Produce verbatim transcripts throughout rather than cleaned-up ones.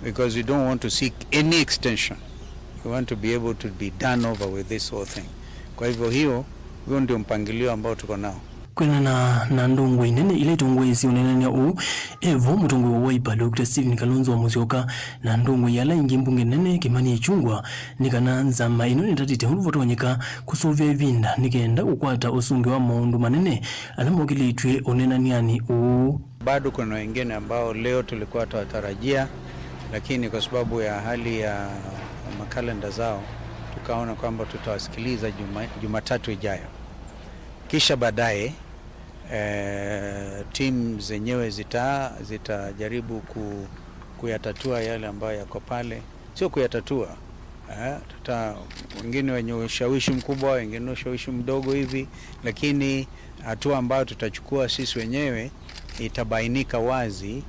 Because we don't want to seek any extension. We want to be able to be done over with this whole thing. Kwa hivyo hiyo, huo ndio mpangilio ambao tuko nao. Kwĩanana na ndũngũ inene ila itongooesye ũneenany'a ũũ, evo mũtongoi wa Wiper, Doctor Stephen Kalonzo wa Musyoka, na ndũngũ ala ingĩ mbunge nene, Kimani Ichung'wah, nĩ kana nzama ĩno nĩtatĩte ũndũ vatonyeka kũsũvĩa ĩvinda nĩ kenda kũkwata ũsũngĩo wa maũndũ manene ala mokĩlĩtw'e ũneenany'anĩ ũũ. Bado kuna wengine ambao leo tulikuwa tunatarajia, lakini kwa sababu ya hali ya makalenda zao, tukaona kwamba tutawasikiliza Juma-, Jumatatu ijayo. Kisha baadaye, eh, timu zenyewe zita-, zitajaribu ku-, kuyatatua yale ambayo yako pale. Sio kuyatatua, eh, tuta-, wengine wenye ushawishi mkubwa, wengine ushawishi mdogo hivi, lakini hatua ambayo tutachukua sisi wenyewe itabainika wazi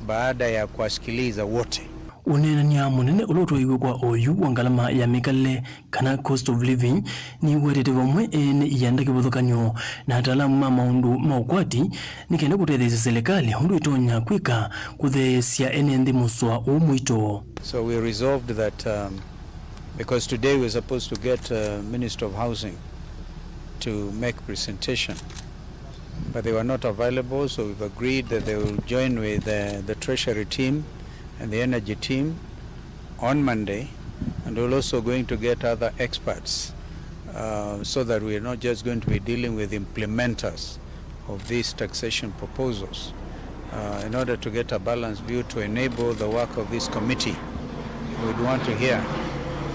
baada ya kuwasikiliza wote. Ũneenany'a mũnene ũla ũtwaiwe kwa oyu wa ngalama ya mĩkalĩle, kana cost of living, nĩwetete vamwe ene ianda kĩvathũkany'o na ataalamu ma maũndũ ma ũkwati nĩ kenda kũtetheesya silikalĩ ũndũ ĩtonya kwĩka kũtheesya ene nthĩ mũsoa ũũ mũito. So we resolved that, um, because today we were supposed to get, uh, Minister of Housing to make presentation, but they were not available, so we've agreed that they will join with, uh, the Treasury team and the Energy team on Monday, and we're also going to get other experts, uh, so that we are not just going to be dealing with implementers of these taxation proposals, uh, in order to get a balanced view to enable the work of this committee. We would want to hear,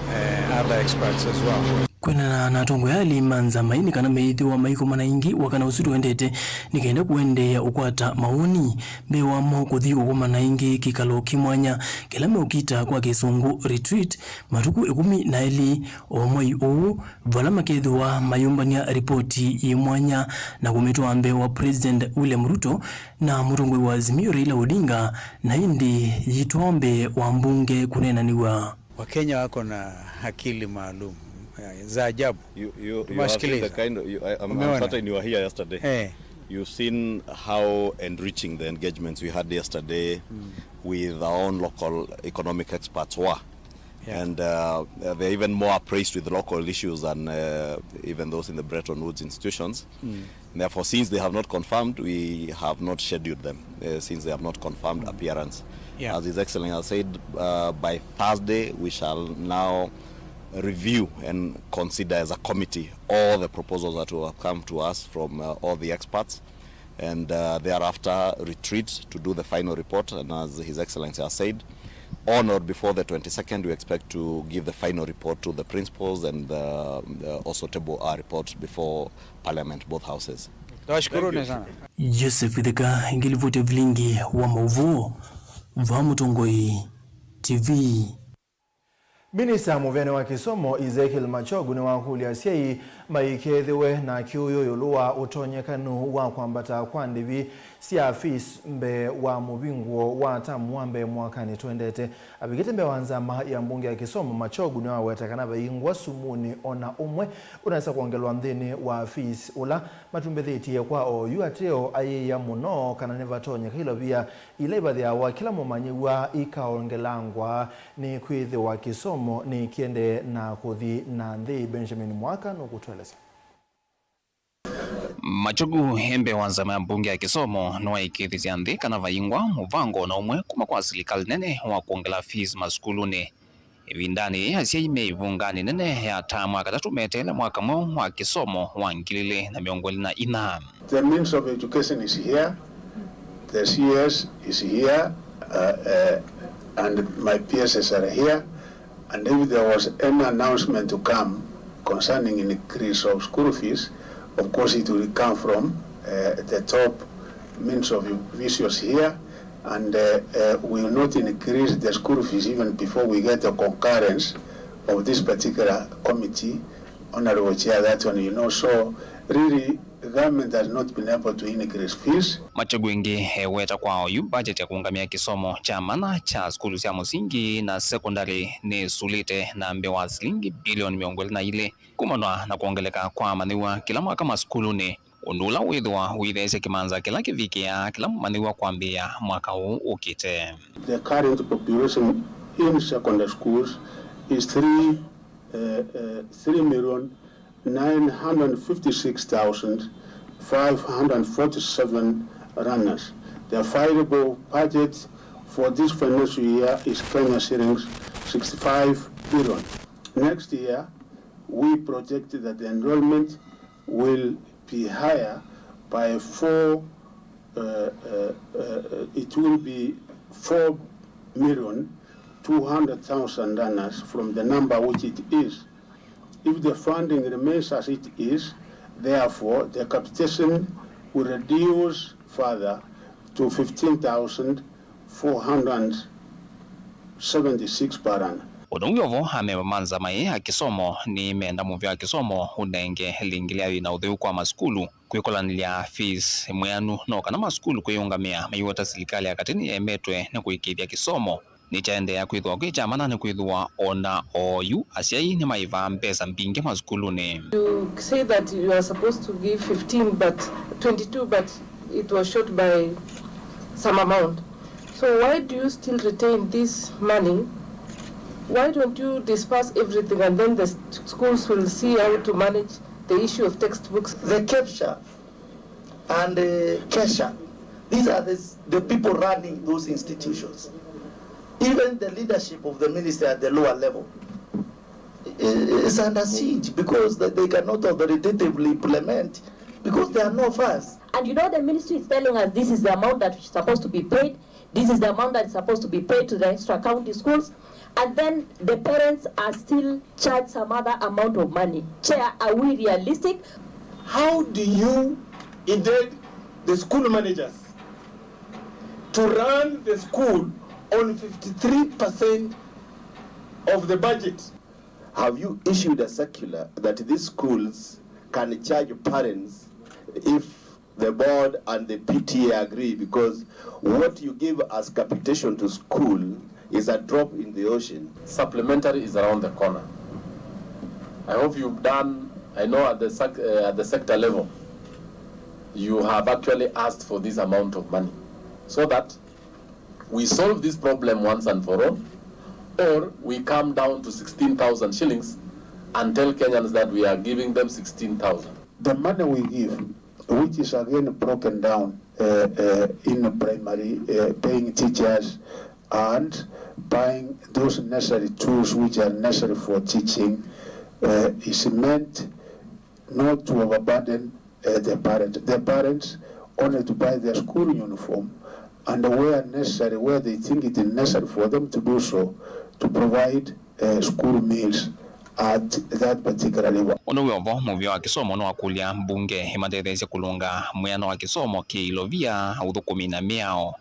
uh, other experts as well. Kwĩanana na atongoi elĩ ma nzama ii nĩ kana meĩthĩwa maikomana ĩngĩ wa kana ũsu tũendete nĩ kenda kũendeea ũkwata mawoni mbee wamo kũthi kũkomana ĩngĩ kĩkalo kĩ mwanya kĩla meũkita kwa Kĩsũngũ retreat matukũ ĩkũmi na elĩ o mwei ũũ, vala makethĩwa mayũmbany'a ripoti yĩ mwanya na kũmĩtwaa mbee wa President William Ruto na mũtongoi wa Azimio Raila Odinga, na ĩndĩ yĩtwawa mbee wa mbunge kũneenanĩw'a. Wakenya wako na akili maalum, eh, za ajabu. You, you, you have seen the Tumewasikiliza. Kind of, you, I, I'm, I'm Umeona? Certain you were here yesterday. Eh. You've seen how enriching the engagements we had yesterday Mm. with our own local economic experts were. Yeah. And, uh, they're even more appraised with local issues than, uh, even those in the Bretton Woods institutions. Mm. Therefore, since they have not confirmed, we have not scheduled them, uh, since they have not confirmed appearance. Yeah. As His Excellency has said, uh, by Thursday, we shall now review and consider as a committee all the proposals that will have come to us from, uh, all the experts, and, uh, thereafter retreat to do the final report. And as His Excellency has said, on or before the twenty-second, we expect to give the final report to the principals and, uh, uh, also table our report before Parliament, both houses. Thank you. Thank you. Tawashukuruni sana. Joseph Itheka, ngilivoti ya vilingi wa mauvoo va Mũtongoi T V. Minista mũvĩanĩ wa kĩsomo Ezekiel Machogu nĩwakũlya asyai maikethĩwe na kĩũyũ ĩũlũ wa ũtonyekanu wa kwambata kwa ndĩvi sya fees mbee wa mũvingũo wa tamu wa mbee mwakanĩ twendete. Avikĩte mbee wa nzama ya mbunge ya kĩsomo, Machogu nĩwaweta kana vaingwa sumunĩ o na ũmwe ũnesa kwongelwa nthĩnĩ wa fees ũla matumbĩthĩtye kwa oyu ateo ayĩĩa mũno kana nĩvatonyeka ilovia ila ivathĩawa kĩla mũmanyĩw'a ikaongelangwa nĩkwĩthĩwa kĩsomo nĩkĩendee na kũthi na nthĩ. Benjamin Mwaka nũkũtũelesya. Machogu e mbee wa nzama ya mbunge ya kĩsomo nĩwaĩkĩĩthĩsye nthĩ kana vaingwa mũvango o na ũmwe kuma kwa silikalĩ nene wa kwongela fees masukulunĩ. Ĩvindanĩ yĩĩ, asyai me ivunganĩ nene ya tamu wa katatũ meteele mwaka mweũ wa kĩsomo wa ngili ilĩ na mĩongo ĩlĩ na inya. The means of education is here, the C S is here, uh, uh, and my P S S are here, and if there was any announcement to come concerning increase of school fees, of course it will come from, uh, the top means of visuals here, and, uh, uh, we will not increase the school fees even before we get the concurrence of this particular committee. Honorable Chair, that one you know. So really, the government has not been able to increase fees. Machogu ĩngĩ eweta kwa oyu budget ya kũũngamĩa kĩsomo kya mana kya sukulu sya mũsingi na sekondalĩ nĩsulĩte na mbee wa silingi bilioni mĩongo ĩlĩ na ilĩ kumanwa na kwongeleka kwa amanyĩw'a kĩla mwaka masukulunĩ. ũndũ ũla wĩthĩwa ũitheesya kĩmanza kĩla kĩvikĩaa kĩla mũmanyĩw'a kwambĩĩa mwaka ũũ ũkĩte. The current population in secondary schools is three, uh, uh, three million nine hundred fifty-six thousand five hundred forty-seven runners. The available budget for this financial year is Kenya shillings sixty-five billion. Next year, we project that the enrollment will be higher by four, uh, uh, uh, it will be four million two hundred thousand runners from the number which it is. If the funding remains as it is, therefore, the capitation will reduce further to fifteen thousand four hundred seventy-six per annum. Ũndũ wĩ o vo, amemba ma nzama ĩĩ ya kĩsomo nĩmenda mũvĩa wa kĩsomo ũnenge lĩngĩ lĩa wĩ na ũtheu kwa masukulu kwĩkũlanĩlya fees mwĩanu, no kana masukulu kwĩyũngamĩa maiweta silikalĩ ya katĩ nĩyemetwe nĩ kũĩkĩĩthya kĩsomo. Nĩkyaendeea kwĩthĩwa kwĩ kya mana nĩkwĩthĩwa o na oyu asyai nĩmaĩvaa mbesa mbingĩ masukulunĩ. You say that you are supposed to give fifteen, but twenty-two, but it was short by some amount. So why do you still retain this money? Why don't you disperse everything and then the s-, schools will see how to manage the issue of textbooks? The capture and, uh, KESHA. These are the, the people running those institutions. Even the leadership of the ministry at the lower level i-, is under siege because they, they cannot authoritatively implement because there are no funds. And you know the ministry is telling us this is the amount that is supposed to be paid. This is the amount that is supposed to be paid to the extra county schools, and then the parents are still charged some other amount of money. Chair, are we realistic? How do you indeed the school managers to run the school on fifty-three percent of the budget? Have you issued a circular that these schools can charge parents if the board and the P T A agree, because what you give as capitation to school is a drop in the ocean. Supplementary is around the corner. I hope you've done, I know at the sec-, uh, at the sector level, you have actually asked for this amount of money so that we solve this problem once and for all, or we come down to sixteen thousand shillings and tell Kenyans that we are giving them sixteen thousand. The money we give, which is again broken down, uh, uh, in primary, uh, paying teachers and buying those necessary tools which are necessary for teaching, uh, is meant not to overburden, uh, the parent. The parents only to buy their school uniform and where necessary, where they think it is necessary for them to do so, to provide, uh, school meals at that particular level. Ũndũ wĩ o vo, mũvĩa wa kĩsomo nĩwakũlya mbunge ĩmatetheesye kũlũnga mwĩano wa kĩsomo kĩ Ilovia, ũthũkũmi na mĩao,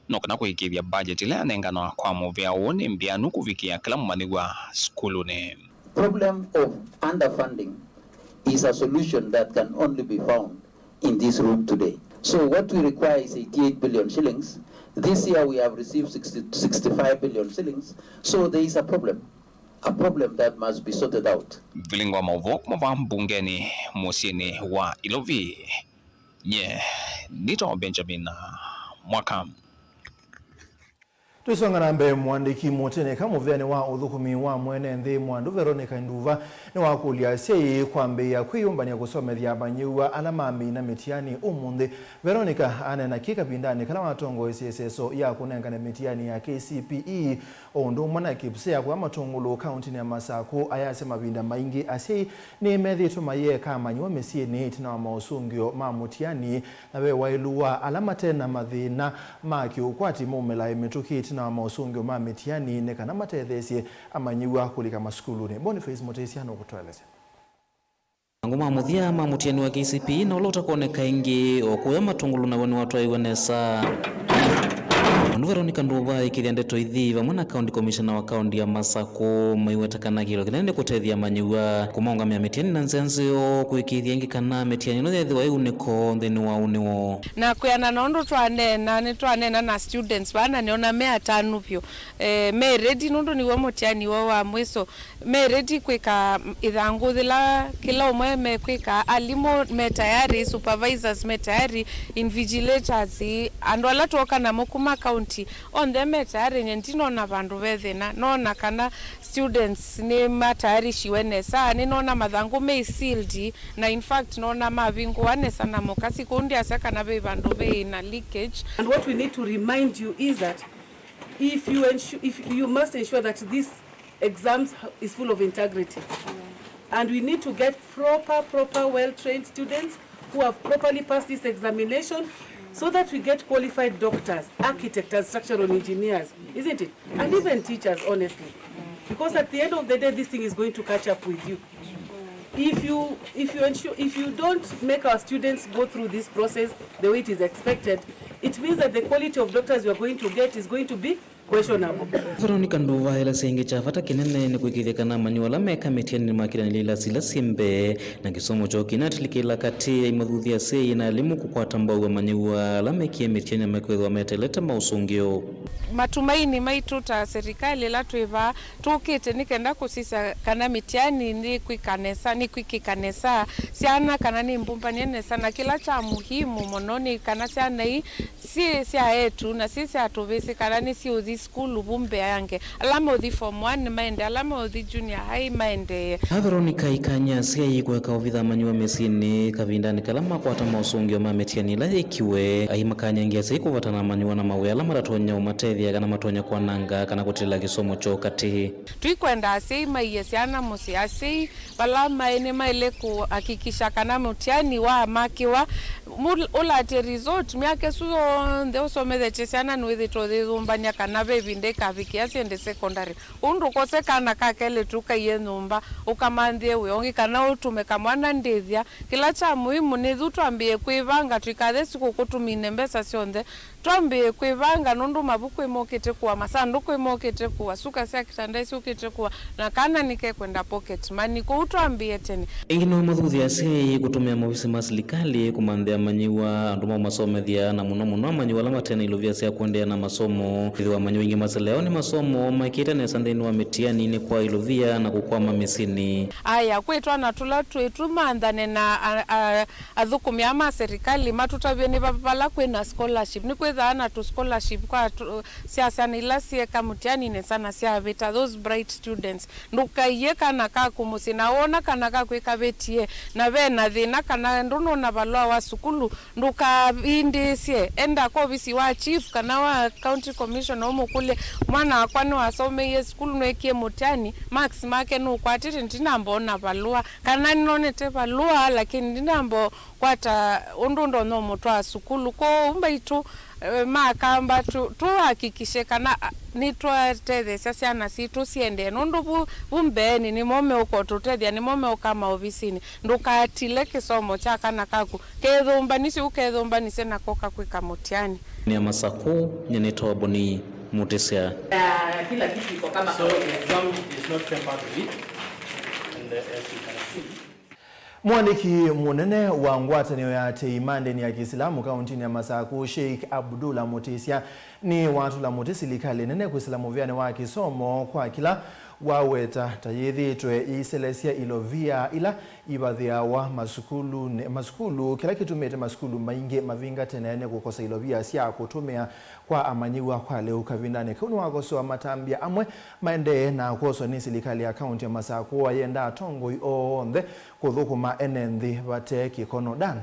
no kana kũĩkĩĩthya budget ĩla yanenganwa kwa mũvĩa ũũ nĩ mbĩanu kũvikĩa kĩla mũmanyĩw'a sukulunĩ. Problem of underfunding is a solution that can only be found in this room today. So what we require is eighty-eight billion shillings. This year we have received sixty, sixty-five billion shillings. So there is a problem, a problem that must be sorted out. Vilingi wa maũvoo kuma vaa mbungenĩ mũsyĩnĩ wa Ilovi. Nye nĩtawa Benjamin Mwaka. Tũisonga na mbee, mũandĩki mũtĩnĩka mũvĩanĩ wa ũthũkũmi wa mwene nthĩ Mwandu Veronica Nduva nĩwakũlya asyai kwambĩĩa kwĩyũmbany'a kũsomethya amanyĩw'a ala mamina mĩtiani ũmũnthĩ. Veronica aneena kĩ kavindanĩ kala watongoesye ĩseso ya kũnengane mĩtiani ya K C P E o ũndũ ũmwe na KIPSEA kũya Matũngũlũ, kaũntĩnĩ ya Masakũ. Ayasya mavinda maingĩ asyai nĩmethĩĩtwe mayĩeka amanyĩw'a mĩsyĩnĩ ĩtina wa maũsũngĩo ma mũtiani, na ve waĩlu wa ala mate na mathĩna ma kĩũkwati maumĩlae mĩtũkĩ ĩtina wa maũsũngĩo ma mĩtiani nĩ kana matetheesye amanyĩw'a kũlika masukulunĩ. Boniface Mũtĩsya nũkũtũelesya. Maw'o ma mũthya ma mũtiani wa K C P E na ũla ũtakoneka ĩngĩ o kũya Matũngũlũ naw'o nĩwatwaĩwe nesa. Andũ Veronica Nduva aikĩthya ndeto ithi vamwe na County Commissioner wa kaunti ya Masakũ maiweta kana kĩlo kĩnene nĩ kũtethya amanyĩw'a kũmaũngamĩa mĩtiani na nzĩa nzeo, kũĩkĩĩthya ĩngĩ kana mĩtiani ĩno yĩthĩwa ĩunĩko nthĩnĩ wa ũnĩo. Na kwĩanana na ũndũ twaneena, nĩtwaneena na students vaa na nĩona me atanu vyũ, eh, me ready nũndũ nĩw'o mũtiani woo wa mwiso. Me ready kwĩka ĩthangũ yĩla kĩla ũmwe mekwĩka, alimũ me tayari, supervisors me tayari, invigilators, andũ ala twoka namo kuma county, onthe me tayari. Nye ndinona vandũ ve thĩna, nona kana students nĩmatayarishiwe nesa, nĩnona mathangũ me sealed, na in fact nona mavingũwa nesa na mokasi kũu, ndyasya kana ve vandũ ve na leakage. And what we need to remind you is that if you ensure, if you must ensure that this exams is full of integrity. And we need to get proper, proper, well-trained students who have properly passed this examination so that we get qualified doctors, architects, and structural engineers, isn't it? And even teachers, honestly. Because at the end of the day, this thing is going to catch up with you. If you, if you ensure, if you don't make our students go through this process the way it is expected, it means that the quality of doctors we are going to get is going to be questionable. Veronica Nduva elesya ĩngĩ kya vata kĩnene nĩ kũĩkĩĩthya kana amanyĩw'a ala meka mĩtiani nĩmakĩlanĩlya ilasi ila syĩ mbee, na kĩsomo kyoo kĩnatilikĩla katĩ ya imathuthya asyai na alimũ kũkwata mbau amanyĩw'a ala mekie mĩtiani na mekwĩthĩwa meteelete maũsũngĩo. Matumaini maitũ ta serikali ĩla twĩ vaa tũkĩte nĩ kenda kũsisya kana mĩtiani nĩkwĩka nesa, nĩkwĩkĩka nesa, syana kana nĩ mbũmbany'e nesa, na kĩla kya muhimu mũno nĩ kana syana ii syĩ sya eĩtu na syĩ sya tũvĩsĩ kana nĩsyĩũthi sukulu vu mbeange. Ala meũthi form one nĩmaende, ala meũthi junior high maendee. A Veronica aikany'a asyai kũeka ovitha amanyĩw'a mĩsyĩnĩ kavindanĩ kala makwata maũsũngĩo ma mĩtiani ĩla yĩkiwe. Aimakany'a ĩngĩ asyai kũvatana amanyĩw'a na mawĩa ala matatonya ũmatethya kana matonya kwananga kana kũtilĩla kĩsomo kyoo katĩ. Tũikwenda asyai maiye syana mũsyĩ. Asyai vala maĩ nĩmaĩle kũhakikisha kana mũtiani wa makĩwa, mul-, ũlatye result, myaka ĩsu yonthe ũsomethetye syana nĩwĩthĩtwe ũyĩthũmbany'a kana ve ĩvinda ĩkavikĩa syende secondary. Ũu ndũkose kana ka kelĩtu kaiye nyũmba, ũkamanthĩe wĩa ũngĩ, kana ũtũme kamwana ndĩthya. Kĩla kya muhimu nĩ yu twambĩĩe kwĩvanga, tũikathe sikũkũ tũmine mbesa syonthe. Twambĩĩe kwĩvanga nũndũ mavuku ĩmokĩte kũa, masandũkũ ĩmokĩte kũa, suka sya kĩtanda syũkĩte kũa, na kana nĩkekwenda pocket money. Kwoou twambĩĩe tene. Ĩngĩ no mathuthye asyai kũtũmĩa maovisi ma silikalĩ kũmanthĩa amanyĩw'a, andũ maũmasomethya, na mũno mũno amanyĩw'a ala mate na ilovia sya kũendeea na masomo. Ĩthĩwa amanyĩw'a aingĩ maselew'a nĩ masomo, maikĩte nesa nthĩnĩ wa mĩtiani nĩ kwa ilovia na kũkwama mĩsyĩnĩ. Aya, kwĩ twana tũla twĩ tũmanthane na a, a, athũkũmi aa ma serikali matũtavye nĩ va-, vala kwĩ na scholarship. Nĩkwĩthaa na tũ scholarship kwa tũ, sya syana ila syĩeka mũtiani nesa na syavĩta, those bright students. Ndũkaiye kana kaku mũsyĩ, na wona kana kaku ĩkavĩtie, na ve na thĩna, kana ndũnona valũa wa sukulu, ndũkavindĩĩsye. Enda kwa ovisi wa chief kana wa county commissioner ũmũkũlye, "Mwana wakwa nĩwasomeie sukulu, nwekie mũtiani, marks make nũkwatĩte, ndinamba ona valũa." Kana nĩnonete valũa, lakini ndinamba kwata ũndũ ndonya ũmũtwaa sukulu. Kwoou mbaitũ, eh, makamba tũ-, tũhakikishe kana, ah, nĩtwatetheesya syana sitũ siendee, nũndũ vu, vu mbeenĩ nĩmo meũka ũtũtethya, nĩmo meũka maovisinĩ. Ndũkatile kĩsomo kya kana kaku kethũmbanisye, ũkethũmbanisye na koka kwĩka mũtiani. Nĩ Masakũ, nyanĩtwa Boni Mũtĩsya. Na kila kitu iko kama So, kawaida. The exam is not tempered with, and the, as you can see, Mũandĩki mũnene wa ngwatanĩo ya atei ma ndĩni ya Kĩsilamu kauntinĩ ya Masakũ, Sheikh Abdullah Mutisya, nĩwatũla mũtĩ silikalĩ nene kwĩsĩla mũvĩanĩ wa kĩsomo kwa kĩla waweta ta yĩthĩĩtwe yĩiselesya ilovia ila ivathĩawa masukulunĩ, masukulu, kĩla kĩtumĩte masukulu maingĩ mavinga tene nĩ kũkosa ilovia sya kũtũmĩa kwa amanyĩw'a kwa lĩu kavindanĩ kau. Nĩwakosoa matambya amwe maendee na kwoswa nĩ silikalĩ ya kaunti ya Masakũ, ayenda atongoi onthe kũthũkũma ene nthĩ vate kĩkono. Dan.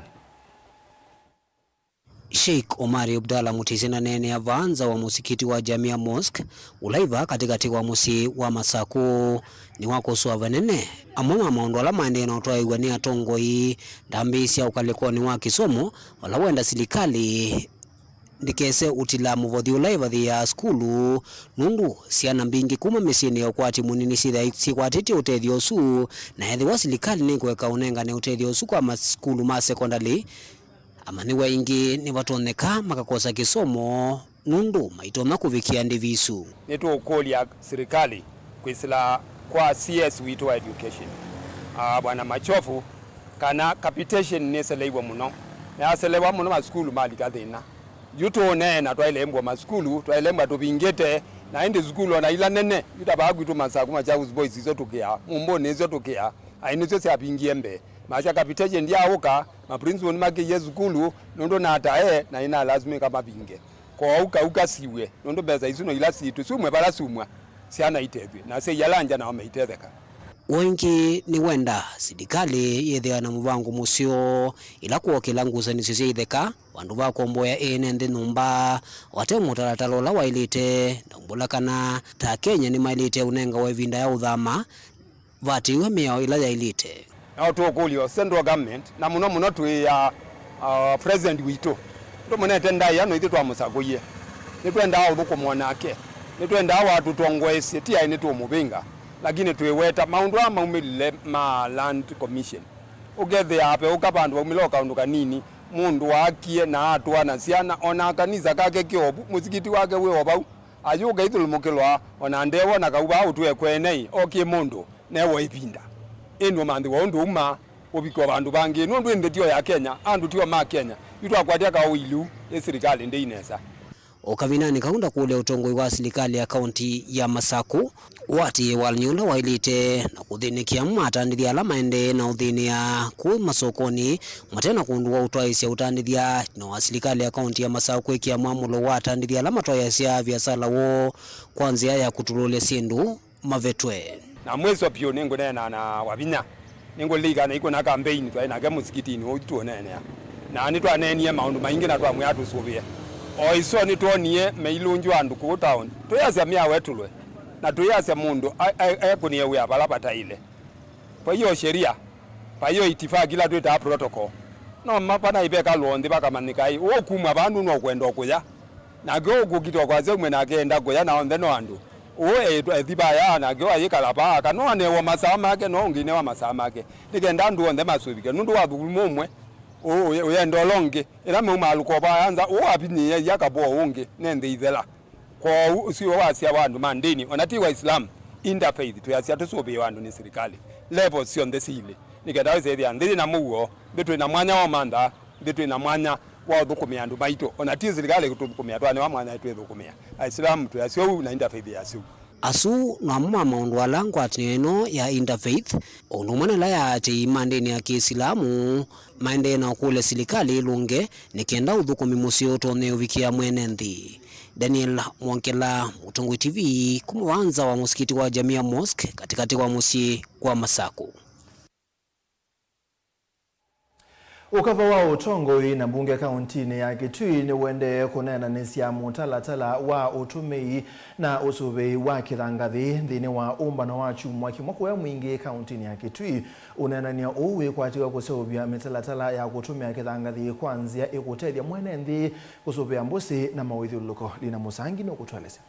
Sheikh Omari Abdallah Mutisya naneenea vaa nza wa mũsikiti wa Jamia Mosque, ũla wĩ vaa katĩkatĩ wa mũsyĩ wa Masakũ. Nĩwakosoa vanene amwe ma maũndũ ala maendee na ũtwaĩw'a nĩ atongoi ndambĩĩsya ũkalĩkonĩ wa kĩsomo, vala wenda silikalĩ ndĩkese ũtila mũvothi ũla ĩvathĩĩaa sukulu, nũndũ syana mbingĩ kuma mĩsyĩnĩ ya ũkwati mũnini syĩthĩaa syĩkwatĩtye ũtethyo ũsu, na ethĩwa silikalĩ nĩkũeka ũnengane ũtethyo ũsu kwa masukulu ma sekondalĩ, amanyĩw'a aingĩ nĩvatonyeka makakosa kĩsomo nũndũ maitonya kũvikĩa ndĩvi isu. Nĩtũũkũlya silikalĩ kwĩsĩla kwa C S witũ wa education, ah, Bwana Machofu, kana capitation nĩseleiwe mũno. Na yaselewa mũno, masukulu malika thĩna. Yu tũũneena, twaĩle mbwa masukulu, twaĩle mbwa tũvingĩte, na ĩndĩ sukulu ona ila nene, yu ta vaa kwitũ Masaku, Machakos Boys, iso tũkĩaa, Mumbũnĩ iso tũkĩaa, aĩ nĩsyo syavingie mbee. Masya capitation ndyaũka, ma principal nĩmakĩie sukulu, nũndũ natae, na ĩnalasimĩka mavinge. Kwoou kau kasiw'e, nũndũ mbesa isu no ila sitũ, syumwe vala syumwa, syana itethw'e, na syai ala ngya nao maitetheka. Ũngĩ nĩ wenda silikalĩ yĩthĩawa na mũvango mũseo ĩla kwokĩla ngusanĩsyo sya itheka, vandũ va kũomboea ene nthĩ nyũmba, vate mũtalatala ũla waĩlĩte, na ũmbũla kana ta Akenya nĩmaĩlĩte ũnengawa ĩvinda ya ũthama, vatĩĩwe mĩao ĩla yaĩlĩte. No tũũkũlya o central government, na mũno mũno twĩ ya, uh, president witũ. Tũmũnete ndaĩa no ithyĩ twamũsakũie. Nĩtwendaa ũthũkũma o nake. Nĩtwendaa watũtongoesye, ti aĩ nĩtũũmũvĩnga. Lakini twĩweta maũndũ aa maumĩlile ma Land Commission. Ũkethĩa apeũka vandũ vaumĩla o kaũndũ kanini, mũndũ waakie na atũa na syana, o na kanisa kake ke o vu, mũsikiti wake wĩ o vau. Ayũka ithũlũmũkĩlwa, o na ndewona kau vaa ũtwĩe kwenei, o kĩ mũndũ newa ĩvinda. Ĩndĩ ũmanthĩwa ũndũ uma, ũvikwa vandũ vangĩ, nũndũ ĩnthĩ tio ya Kenya, andũ tio ma Kenya, yu twakwatya kaũilu, ĩ silikalĩ ndĩi nesa. O kavindanĩ kau ndakũlya ũtongoi wa silikalĩ ya kaunti ya Masaku ũatĩĩe walany'o ũla waĩlĩte na kũthĩnĩkĩa matandĩthya ala maendee na ũthĩnĩa kũu masokonĩ mate na kũndũ wa ũtwaĩĩsya ũtandĩthya, na wa silikalĩ ya kaunti ya Masaku kwĩkĩa mwamũlo wa atandĩthya ala matwaĩĩasya viasala woo kwa nzĩa ya kũtũlũlya syĩndũ mavetwe. Na mwĩso vyũ nĩngũneena na Wavinya. Nĩngũlilikana ĩkwĩ na kambeini twaĩ nake mũsikitinĩ ũu tũũneenea. Na nĩtwaneenie maũndũ maingĩ na twamwĩa atũsũvĩe. O ĩso nĩtwonie meilũngyo andũ kũu taoni. Tũyasya mĩao ĩtũlwe. Na tũyasya mũndũ a-, a-, ekũnĩe wĩa vala vataĩle. Kwa hiyo sheria, kwa hiyo itifaki ila twĩtaa protocol. No ma-, vanaĩ vekalwa nthĩ vakamanyĩka ĩ, ũũ kumwa vandũ no kwenda kũya. Nake ũkũkita kwasya umwe nake enda kũya na onthe no andũ. Ũũ eĩtwa ethi vaya, nake ayĩkala vaa, kana anewa masaa make, no ũngĩ inewa masaa make. Nĩ kenda andũ onthe masũvĩke, nũndũ wa thũkũmi ũmwe, ũũ ũye-, ũyenda ũla ũngĩ. Ĩla maumaa lũkova ayanza, ũũ avinyĩĩa iya kavoo ũngĩ, ne nthĩ ithela. Kwoou, ũsu wasya wa andũ ma ndĩni, ona ti Waislamu, interfaith, twĩasya tũsũvĩĩwe andũ nĩ silikalĩ, levels syonthe syĩlĩ, nĩ kenda wĩsethĩa nthĩ yĩ na mũuo, nthĩ twĩ na mwanya wa ũmantha, nthĩ twĩ na mwanya wa ũthũkũmĩa andũ maitũ, ona ti silikalĩ kũtũthũkũmĩa, twanewa mwanya twĩthũkũmĩa. Aisilamu twĩasya ũu na interfaith yasya ũu. Asu no amwe ma maũndũ ala ngwatanĩo ĩno ya Interfaith, o ũndũ ũmwe na ĩla ya aatĩĩi ma ndĩni ya Kĩisilamu, maendee na ũkũlya silikalĩ ĩlũnge nĩ kenda ũthũkũmi mũseo ũtonye ũvikĩa mwene nthĩ. Daniel Mwongela, Mũtongoi T V, kuma wanza wa mũsikiti wa Jamia Mosque, katĩkatĩ wa mũsyĩ wa Masaku. Ũkava wa ũtongoi na mbunge kauntinĩ ya Kitui nĩũendee kũneenanĩsya mũtalatala wa ũtũmĩi na ũsũvĩi wa kĩthangathĩ nthĩnĩ wa ũmbano wa kyumwa kĩmwe kũya mwingĩ kauntinĩ ya Kitui. Ũneenany'a ũũ wĩkwatĩw'a kũseũvya mĩtalatala ya kũtũmĩa kĩthangathĩ kwa nzĩa ĩkũtethya mwene nthĩ kũsũvĩa mbũsĩ na mawĩthyũlũlũko. Lina Mũsangi nũkũtũelesya.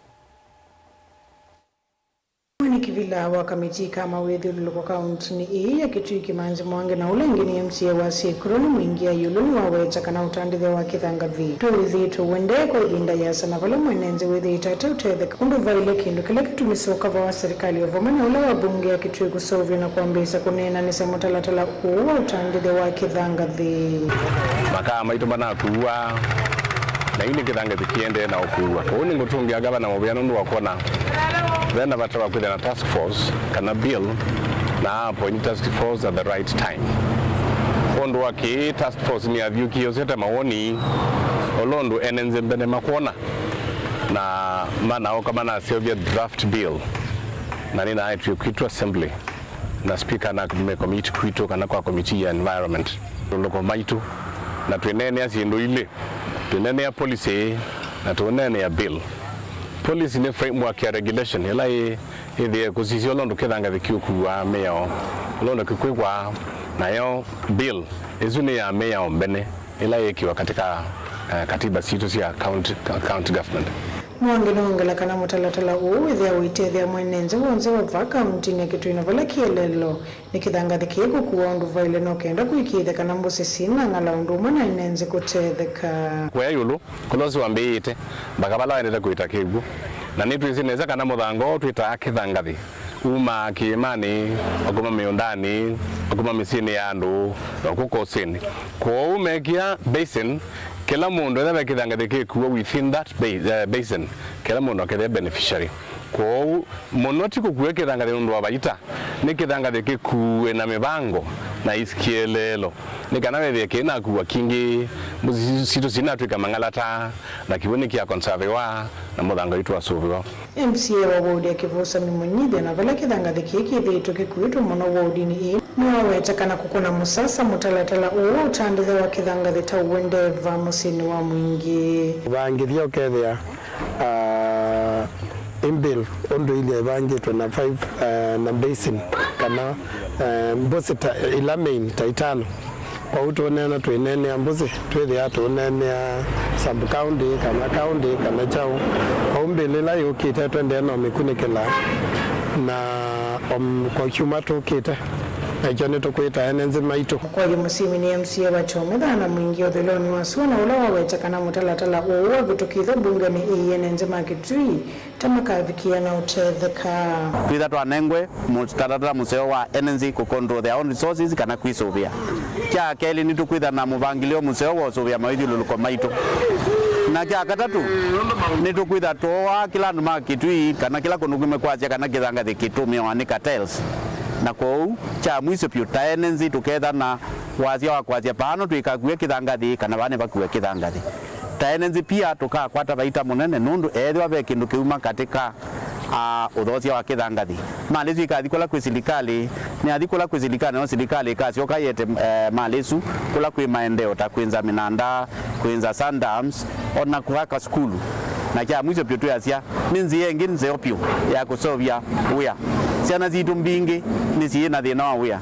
Ũmwe nĩ kĩvila wa kamiti ka mawĩthyũlũlũko kauntinĩ ĩĩ ya Kitui Kĩmanzi Mwangi, na ũla ũngĩ nĩ M C A wa Syĩkũlũnĩ Mwingi Ayulu nĩwaweta kana ũtandĩthya wa kĩthangathĩ ndwĩthĩĩtwe ũendee kwa ĩvinda yĩasa, na vala mwene nthĩ wĩthĩĩte ate ũtetheka ũndũ vaĩle kĩndũ kĩla kĩtumĩsĩ ũkava wa silikalĩ o vamwe na ũla wa mbunge ya Kitui kũseũvya na kwambĩĩsya kũneenanĩsya mũtalatala ũũ wa ũtandĩthya wa kĩthangathĩ. Makaa maitũ manakuwa, na yu nĩ kĩthangathĩ kĩendee na ũkuwa. Kwoou nĩngũtũngĩa ngavana mũvea nũndũ wa kwona vena vata wa kwĩthĩa na task force kana bill, na appoint task force at the right time. Kwondũ wa kĩĩ, task force nĩyathyũkie yosete mawoni, ũla ũndũ ene nzĩ mbene makwona, na manaũka manaseũvya draft bill, na nĩnaetwie kwitũ assembly. Na speaker na me committee kwitũ kana kwa committee ya environment. Tũlũko maitũ, na twĩneenea syĩndũ ilĩ, twĩneenea policy na tũneenea bill. Policy nĩ framework ya regulation ĩla ĩ-, ĩthĩe kũsisya ũla ũndũ kĩthangathĩ kĩũkuaa mĩao, ũla ũndũ kĩkwĩkwa, nayo bill ĩsu nĩ ya mĩao mbene ĩla yĩkĩwa katika, eh, katiba sitũ sya county, county government. Mwangi nĩwongela kana mũtalatala ũũ wĩthĩawa ũitethya mwene nzĩ w'onthe wa vaa kauntinĩ ya Kitui, na vala kĩeleelo nĩ kĩthangathĩ kĩĩ kũkua ũndũ vaĩle no kenda kũĩkĩĩthya kana mbũsĩ syĩna ng'ala ũndũ ũmwe na ene nzĩ kũtetheka. Kũya ĩũlũ, kũla ũsu wambĩĩte, mbaka vala waendete kũita kĩw'ũ. Na nĩtwĩsĩ nesa kana mũthanga ũũ twĩtaa kĩthangathĩ umaa kĩĩmanĩ, ũkuma mĩũndanĩ, ũkuma mĩsyĩnĩ ya andũ, na ũkũka ũsĩnĩ. Kwoou mekĩa basin, kĩla mũndũ ethĩwa ve kĩthangathĩ kĩkua within that ba-, eh, basin, kĩla mũndũ akethĩe beneficiary. Kwoou mũno ti kũkua kĩthangathĩ nũndũ wa vaita, nĩ kĩthangathĩ kĩkuwe na mĩvango na ĩsi kĩeleelo, nĩ kana wĩthĩe kĩinakua kingĩ, mbũsĩ sitũ sinatw'ĩka mang'alata, na kĩw'ũ nĩkya conserviwa, na mũthanga witũ wasũvĩwa. M C A wa wodi ya Kĩvũsani Mũnyithya, na vala kĩthangathĩ kĩĩ kĩthĩĩtwe kĩkuĩtwe mũno wodinĩ ĩĩ, nĩwaweta kana kũkũna mũsasa mũtalatala ũũ wa ũtandĩthya wa kĩthangathĩ ta ũendee vaa mũsyĩnĩ wa mũingĩ. Ũvangĩthya ũkethĩa, ah, inbuilt ũndũ ilya ĩvangĩtwe na five, eh, na basin kana, eh, mbũsĩ ta ila main ta itano. Kwoou tũũneena twĩneenea mbũsĩ, twĩthĩaa tũũneenea sub county kana county kana kyaũ. Kwoou mbĩlĩ ĩla yũkĩte twendee no mĩkunĩkĩla na, um, kwa kyumwa tũkĩte, na ĩkyo nĩtũkwĩta ene nzĩ maitũ. Mũkoyi Mũsimi nĩ M C A wa Kyomethana na Mwingi ũthũĩlonĩ wa sua, na ũla waweta kana mũtalatala ũũ wavĩtũkĩthw'a mbungenĩ ĩĩ, ene nzĩ ma Kitui ta makavikĩa na ũtetheka. Twĩtha twanengwe mũtalatala mũseo wa ene nzĩ kũ control their own resources kana kwĩsũvĩa. Kya kelĩ, nĩtũkwĩtha na mũvangĩlĩo mũseo wa ũsũvĩa mawĩthyũlũlũko maitũ. Na kya katatũ, nĩtũkwĩtha tũoaa kĩla andũ ma Kitui kana kĩla kũndũ kwĩ kwasya kana kĩthangathĩ kĩtũmĩawa nĩ cartels. Na kwoou, kya mwiso vyũ, ta ene nzĩ tũketha na wasya wa kwasya, vaa no twĩkakue kĩthangathĩ kana vaa nĩvakue kĩthangathĩ. Ta ene nzĩ pia tũkakwata vaita mũnene, nũndũ ethĩwa ve kĩndũ kĩuma katĩ ka, a, ũthosya wa kĩthangathĩ, malĩ ĩsu ĩkathi kũla kwĩ silikalĩ, nĩyathi kũla kwĩ silikalĩ, no silikalĩ ĩkasyoka yete, eh, malĩ ĩsu kũla kwĩ maendeeo ta kwĩnza mĩnanda, kwĩnza sundams, o na kũaka sukulu. Na kya mwiso vyũ twĩasya, nĩ nzĩa ĩngĩ nzeo vyũ ya kũseũvya wĩa. Syana sitũ mbingĩ nĩsyĩ na thĩna wa wĩa.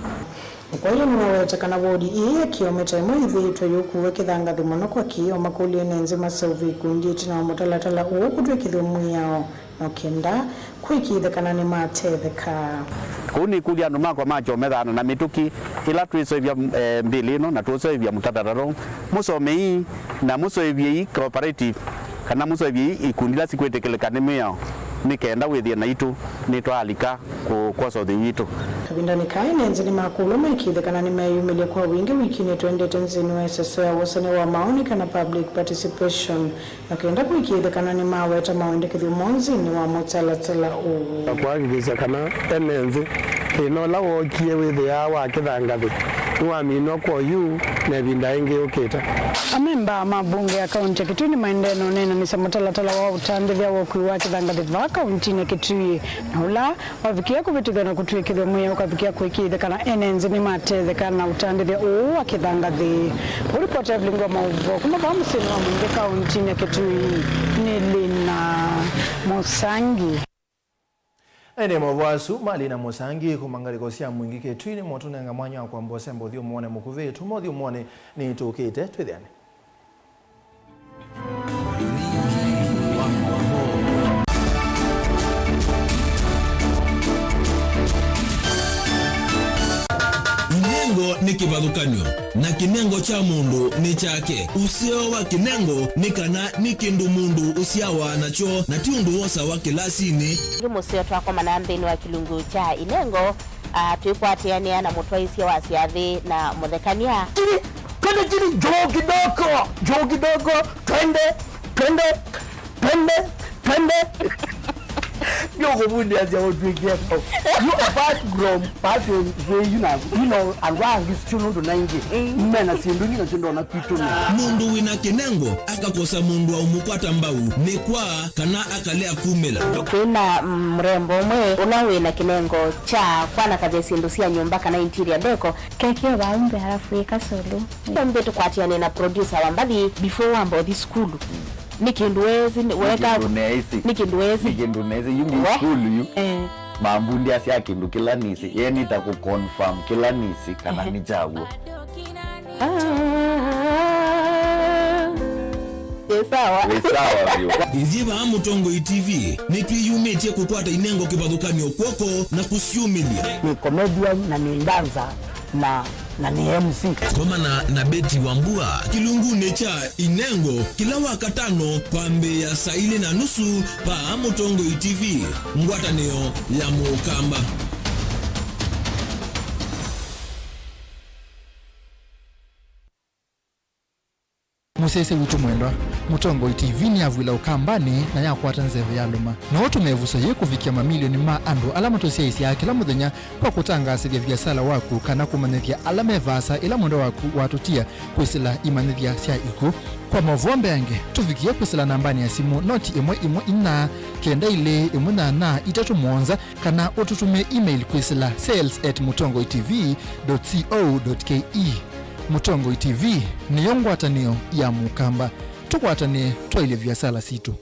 Mũkoyi nĩwaweta kana wodi ĩĩ ya Kĩome ta ĩmwe ĩthĩĩtwe yũkuwa kĩthangathĩ mũno kwa kĩĩ, o makũlya ene nzĩ maseũvye ikundi ĩtina wa mũtalatala ũũ kũtw'ĩkĩthw'a mwĩao, no kenda kũĩkĩĩthya kana nĩmatetheka. Kũu nĩkũlya andũ makwa ma Kyomethana na mĩtũkĩ ĩla twĩseũvya, eh, mbĩlĩ ĩno na tũseũvya mũtalatala ũũ, mũsomei na mũseũvyei cooperative kana mũseũvyei ikundi ila sikwĩtĩkĩlĩka nĩ mĩao, nĩ kenda wĩthĩe naitũ nĩtwaalika kũ-, kwosa ũthei witũ. Kavindanĩ kaa, ene nzĩ nĩmakũlw'a maĩkĩĩthye kana nĩmeeyumĩlya kwa wingĩ wikinĩ twendete nzĩnĩ wa ĩseso ya wosany'a wa maoni kana public participation, na kenda kũĩkĩĩthya kana nĩmaweta mawendekethyo moo nzĩnĩ wa mũtalatala ũũ. Na kũhakikisha kana ene nzĩ thĩna ũla wookie wĩthĩaa wa kĩthangathĩ nĩwaminwa kwa oyu na ĩvinda ĩngĩ yũkĩte. Amemba ma mbunge ya kaunti ya Kitui nĩmaendee na ũneenanĩsya mũtalatala wa ũtandĩthya wa ũkui wa kĩthangathĩ vaa kauntinĩ ya Kitui, na ũla wavikĩe kũvĩtũthw'a na kũtw'ĩkĩthw'a mwĩao ũkavikĩa kũĩkĩĩthya kana ene nzĩ nĩmatetheka na ũtandĩthya ũũ wa kĩthangathĩ. Ũripota Evelyn wa maũvoo kuma vaa mũsyĩnĩ wa Mwingĩ kauntinĩ ya Kitui nĩ Lina Mũsangi. Na ĩndĩ maũvoo asu ma Lina Mũsangi kuma ngalĩko sya Mwingĩ Kitui nĩmo tũnenga mwanya wa kwamba ũsemba ũthyũmũonĩ mũkuvĩ. Tuma ũthyũmũonĩ nĩtũkĩte twĩthĩane. Inengo nĩ kĩvathũkany'o, na kĩnengo kya mũndũ nĩ kyake. Ũseo wa kĩnengo nĩ kana nĩ kĩndũ mũndũ ũsyawa nakyo, na ti ũndũ wosawa kĩlasinĩ. Ĩngĩ mũseo twakomana nthĩnĩ wa kĩlungu kya inengo, ah, twĩkwatĩanĩa na mũtwaĩsya wa syathĩ na mũthekany'a. Kiri, twende kiri, njoo kidogo, njoo kidogo, twende, twende, twende, twende. Ndio kuvundia sia watu wengine. You apart from person, you know, you know, and why is still not ninety? Mena sindu ngina sindu na kitu. Mũndũ wĩna kĩnengo akakosa mũndũ wa ũmũkwata mbau nĩ kwa kana akalea kumĩla. Twĩna, mm, mrembo ũmwe ũla wĩna kĩnengo kya kwanakavya syĩndũ sya nyũmba kana interior deco. Keke vaa umbe halafu ĩka solo. Umbe tũkwatĩane na producer wa mbathi before wamba ũthi sukulu. Nĩ kĩndũ wezi, nĩ weka, nĩ kĩndũ nesi. Nĩ kĩndũ wezi. Nĩ kĩndũ nesi, yu ngi sukulu yu. Eh. Mambundia sya kĩndũ kĩla nisi, ye nita kũ confirm kĩla nisi kana nĩ kyaw'o. Ah. Ĩ sawa. Ĩ sawa vyũ. Ithyĩ vaa Mũtongoi T V nĩtwĩyumĩtye kũkwata inengo kĩvathũkany'o kw'oko na kũsyumĩlya. Nĩ comedian na nĩ dancer na, na nĩ M C. Komana na Betty Wambua kĩlungunĩ kya inengo kĩla Wakatano kwambĩĩa saa ilĩ na nusu vaa Mũtongoi T V, ngwatanĩo ya Mũkamba. Mũsyaĩĩsya witũ mwendwa, Mũtongoi T V nĩyavw'ĩla Ũkambanĩ na yakwata nzeve yalũma. No ũtũme ĩvuso yĩĩ kũvikĩa mamilioni ma andũ ala matũsyaĩĩsyaa kĩla mũthenya kwa kũtangaasĩthya viasala waku kana kũmanyĩthya ala me vaasa ĩla mwendwa waku watũtia kwĩsĩla imanyĩthya sya ikw'ũ. Kwa maũvoo mbeange, tũvikĩe kwĩsĩla nambanĩ ya simũ noti ĩmwe ĩmwe inya, kenda ilĩ, ĩmwe nyanya, itatũ mũonza, kana ũtũtũmĩe email kwĩsĩla sales at mũtongoi T V dot co dot K E. Mũtongoi T V nĩyo ngwatanĩo ya Mũkamba. Tũkwatanĩe twaĩlye viasala sitũ.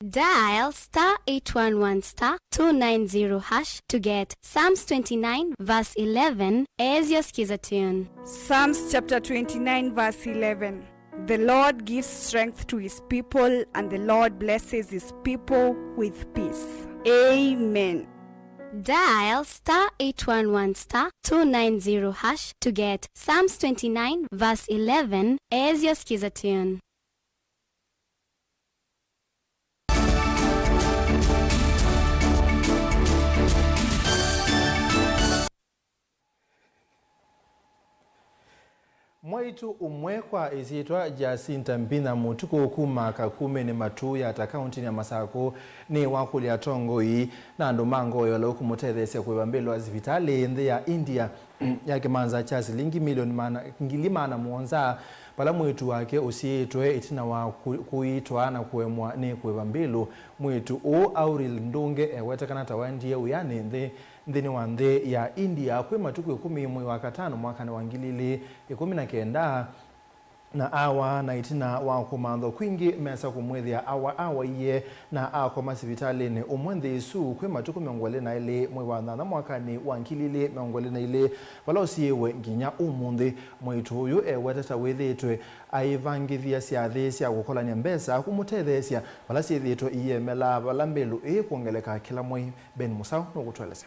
Dial star eight one one star two nine zero hash to get Psalms twenty-nine verse eleven as your skiza tune. Psalms chapter twenty-nine verse eleven. The Lord gives strength to his people, and the Lord blesses his people with peace. Amen. Dial star eight one one star two nine zero hash to get Psalms twenty-nine verse eleven as your skiza tune. Mwaitũ ũmwe kwa ĩsyĩtwa Jacinta Mbinya Mũtukũ kuma Kakumĩnĩ Matũũyata kaũntĩnĩ ya Masakũ nĩwakũlya atongoi na andũ ma ngoo ya ũlau kũmũtetheesya kũĩva mbĩlo wa sivitalĩ nthĩ ya India ya kĩmanza kya silingi milioni maana, ngili maana mũonza vala mwĩĩtu wake ũsiĩĩtwe ĩtina wa kũ-, kũitwa na kũemwa nĩ kũĩva mbĩlo. Mwĩĩtu ũũ Auril Ndunge eweta kana ta waendie wĩanĩ nthĩ, nthĩnĩ wa nthĩ ya India kwĩ matukũ ĩkũmi mwei wa katano mwakanĩ wa ngili ilĩ ĩkũmi na kenda, na awa na ĩtina wa kũmanthwa kwingĩ mesa kũmwĩthĩa awa awaie na akoma sivitalĩnĩ ũmwe nthĩ ĩsu kwĩ matukũ mĩongo ĩlĩ na elĩ mwei wa nyanya mwakanĩ wa ngili ilĩ mĩongo ĩlĩ na ilĩ, vala ũsiĩĩwe nginya ũmũnthĩ. Mwĩĩtu ũyũ eweta ta wĩthĩĩtwe aivangĩthya syathĩ sya kũkolany'a mbesa kũmũtetheesya vala syĩthĩĩtwe iiemelaa vala mbĩlũ ĩĩ kwongeleka kĩla mwei. Ben Mũsaũ nũkũtũelesya.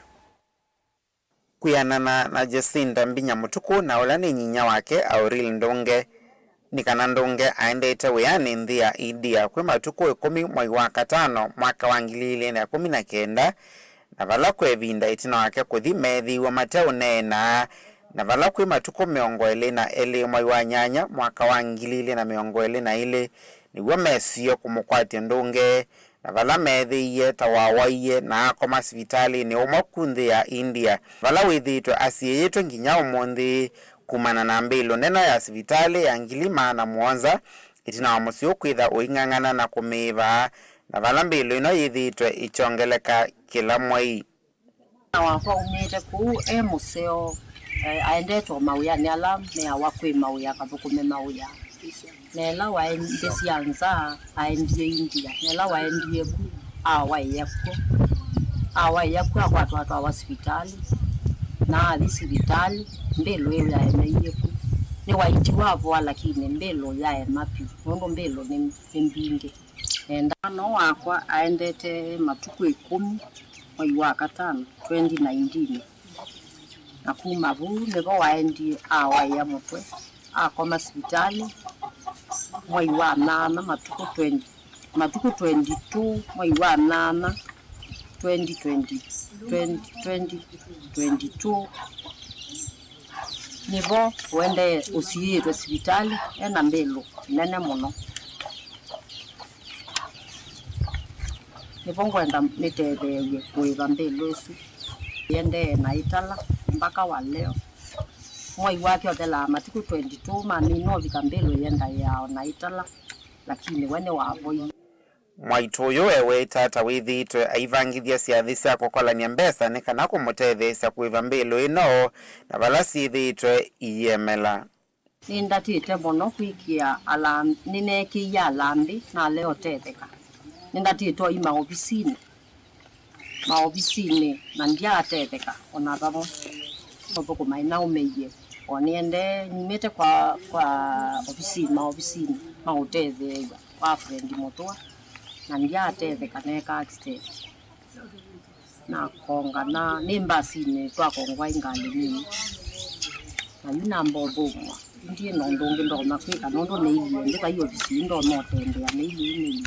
Kwĩanana na Jacinta Mbinya Mũtukũ na ũla nĩ nyinya wake Auril Ndunge, nĩ kana Ndunge aendete wĩanĩ nthĩ ya India kwĩ matukũ ĩkũmi mwei wa katano mwaka wa ngili ilĩ na ĩkũmi na kenda, na vala kwa ĩvinda ĩtina wake kũthi meethĩiwe mateũneenaa, na vala kwĩ matukũ mĩongo ĩlĩ na elĩ mwei wa nyanya mwaka wa ngili ilĩ na mĩongo ĩlĩ na ilĩ, nĩw'o mesie kũmũkwatya Ndunge. Na vala meethĩie ta wawaie na akoma sivitalĩnĩ ũmwe ku nthĩ ya India, vala wĩthĩĩtwe asiĩĩtwe nginya ũmũnthĩ kumana na mbĩlũ nene ya sivitalĩ ya ngili maana mũonza, ĩtina wa mũsyĩ ũkwĩtha ũing'ang'ana na kũmĩĩva, na vala mbĩlũ ĩno yĩthĩĩtwe ĩkyongeleka kĩla mwei. Mwana wakwa aumĩte kũu e mũseo, e, aendete o mawĩanĩ ala meawa kwĩ mawĩa, akathũkũme mawĩa. Na ĩla waendie sya nza, aendie India. Na ĩla waendie ku, awaĩa kw'o. Awaĩa kw'o, akwatwa atwawa sivitalĩ. Na athi sivitalĩ, mbĩlũ ĩu yaemeie ku. Nĩwaitiwe avoa, lakini mbĩlũ yaema vyũ, nũndũ mbĩlũ nĩ, nĩ mbingĩ. Nenda. Mwana wakwa aendete matukũ ĩkũmi mwei wa katano, twenty nineteen, na kuma vau nĩvo waendie awaĩa mũtwe, akoma sivitalĩ mwei wa nyanya, matukũ twenty, matukũ twenty-two mwei wa nyanya, twenty twenty, twenty twenty, twenty-two. Nĩvo ũendee ũsiĩĩtwe sivitalĩ e na mbĩlũ nene mũno. Nĩvo ngwenda nĩtetheew'e kũĩva mbĩlũ ĩsu. Ĩendee na ĩtala mbaka wa leo. Mwai wake ũthelaa matukũ twenty-two, mamina ũvika mbĩlũ ĩendaĩaa o na ĩtala, lakini we nĩwavoie. Mwaitũ ũyũ eweta ta wĩthĩĩtwe aivangĩthya syathĩ sya kũkolany'a mbesa nĩ kana kũmũtetheesya kũĩva mbĩlũ ĩno na vala syĩthĩĩtwe iiemela. Nĩndatĩte mũno kwĩkĩa alam-, nĩneekĩie alambĩ, nalea ũtetheka. Nĩndatĩte oyu maovisinĩ, maovisinĩ, na ndyaatetheka o na vamwe. Ũthũkũma ĩnaũmĩie. O nĩendee, numĩte kwa, kwa ovisinĩ, maovisinĩ ma ũtetheew'a kwa Fred Mũthũa, na ndyatetheka, neeka accident. Nakongana nĩ mbasinĩ, twakongwa ĩ ngalĩ nini. Na yu namba ũthũmũa, ndiĩ na ũndũ ũngĩ ndonya kwĩka, nũndũ nĩilyĩ ndĩ vai ovisinĩ, ndonya ũtembea, nĩilyĩ, nĩilyĩ.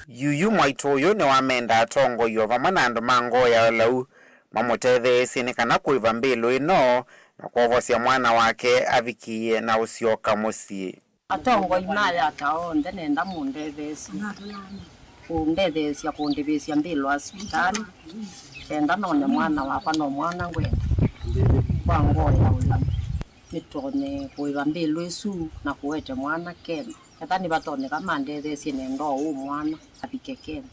Yuyu mwaitũ ũyũ nĩwamenda atongoi o vamwe na andũ ma ngoo ya ũlau mamũtetheesye nĩ kana kũĩva mbĩlũ ĩno na kwovosya mwana wake avikĩĩe na ũsyoka mũsyĩ. Atongoi ma Yatta onthe nenda mũndetheesye, kũndetheesya kũndĩvĩsya mbĩlũ wa sivitalĩ, kenda none mwana wakwa, no mwana ngwenda kwa ngoo ya ũlau, nĩtonye kũĩva mbĩlũ ĩsu na kũete mwana Kenya. Ethĩwa nĩvatonyeka, mandetheesye nenda ũũ mwana avike Kenya.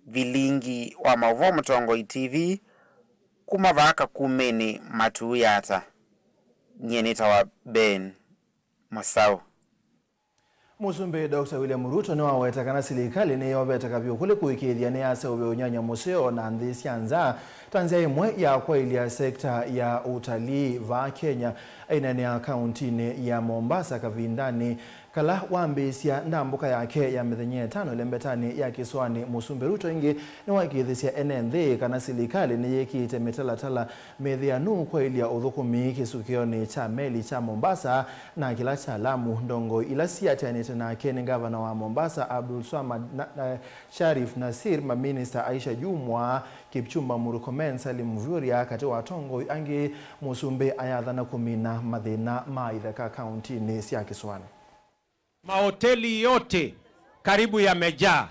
Vilingi wa maũvoo Mũtongoi T V, kuma vaa Kakumĩnĩ Matuu Yatta, nyie nĩtawa Ben Masaũ. Mũsumbĩ Doctor William Ruto nĩwaweta kana silikalĩ nĩyovete kavyũ kũlĩ kũĩkĩĩthya nĩyaseũvya ũnyanya mũseo na nthĩ sya nza ta nzĩa ĩmwe ya kwaĩlya sekta ya ũtalii vaa Kenya. Aineenea kauntinĩ ya Mombasa kavindanĩ kala wambĩĩsya ndambũka yake ya mĩthenya ĩtano ĩlembetanĩ ya kĩsũanĩ, Mũsumbĩ Ruto ĩngĩ nĩwaĩkĩĩthĩsya ene nthĩ kana silikalĩ nĩyĩkĩĩte mĩtalatala mĩthĩanu kwaĩlya ũthũkũmi kĩsukĩonĩ kya meli kya Mombasa na kĩla kya Lamu. Ndongoi ila siatĩanĩte nake nĩ ngavana wa Mombasa Abdul Swamad na, na Sharif Nasir, maminista Aisha Jumwa, Kipchumba Murkomen, Salim Mvurya, katĩ wa atongoi angĩ. Mũsumbĩ ayathana kũmina mathĩna ma ithaka kauntinĩ sya kĩsũanĩ. Mahoteli yote karibu yamejaa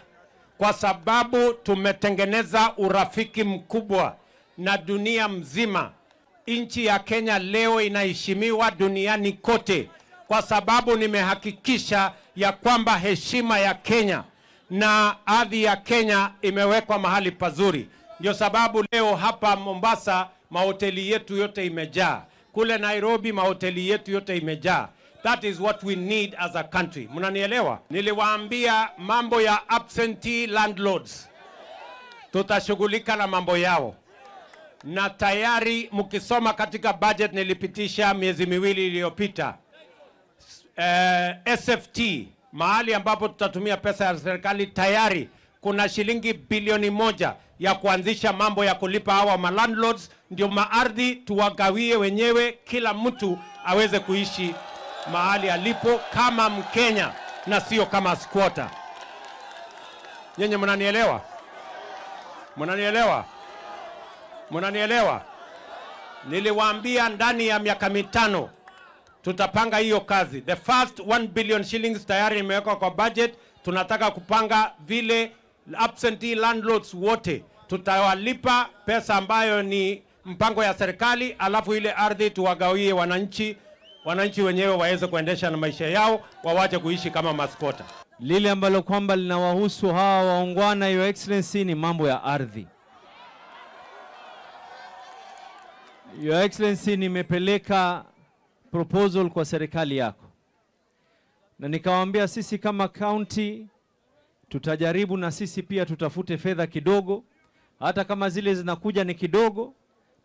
kwa sababu tumetengeneza urafiki mkubwa na dunia mzima. Nchi ya Kenya leo inaheshimiwa duniani kote kwa sababu nimehakikisha ya kwamba heshima ya Kenya na hadhi ya Kenya imewekwa mahali pazuri. Ndio sababu leo hapa Mombasa mahoteli yetu yote imejaa. Kule Nairobi mahoteli yetu yote imejaa. That is what we need as a country. Mnanielewa? Niliwaambia mambo ya absentee landlords. Tutashughulika na mambo yao. Na tayari mkisoma katika budget nilipitisha miezi miwili iliyopita, eh, S F T, mahali ambapo tutatumia pesa ya serikali, tayari kuna shilingi bilioni moja ya kuanzisha mambo ya kulipa hawa ma landlords, ndio maardhi tuwagawie wenyewe, kila mtu aweze kuishi mahali alipo kama Mkenya na sio kama squatter. Nyinyi mnanielewa? Mnanielewa? Mnanielewa? Niliwaambia ndani ya miaka mitano tutapanga hiyo kazi. The first one billion shillings tayari imewekwa kwa budget. Tunataka kupanga vile absentee landlords wote tutawalipa pesa ambayo ni mpango ya serikali, alafu ile ardhi tuwagawie wananchi, wananchi wenyewe waweze kuendesha na maisha yao, wawache kuishi kama maskota. Lile ambalo kwamba linawahusu hawa waungwana, Your Excellency, ni mambo ya ardhi. Your Excellency, nimepeleka proposal kwa serikali yako. Na nikawaambia sisi kama county tutajaribu na sisi pia tutafute fedha kidogo, hata kama zile zinakuja ni kidogo,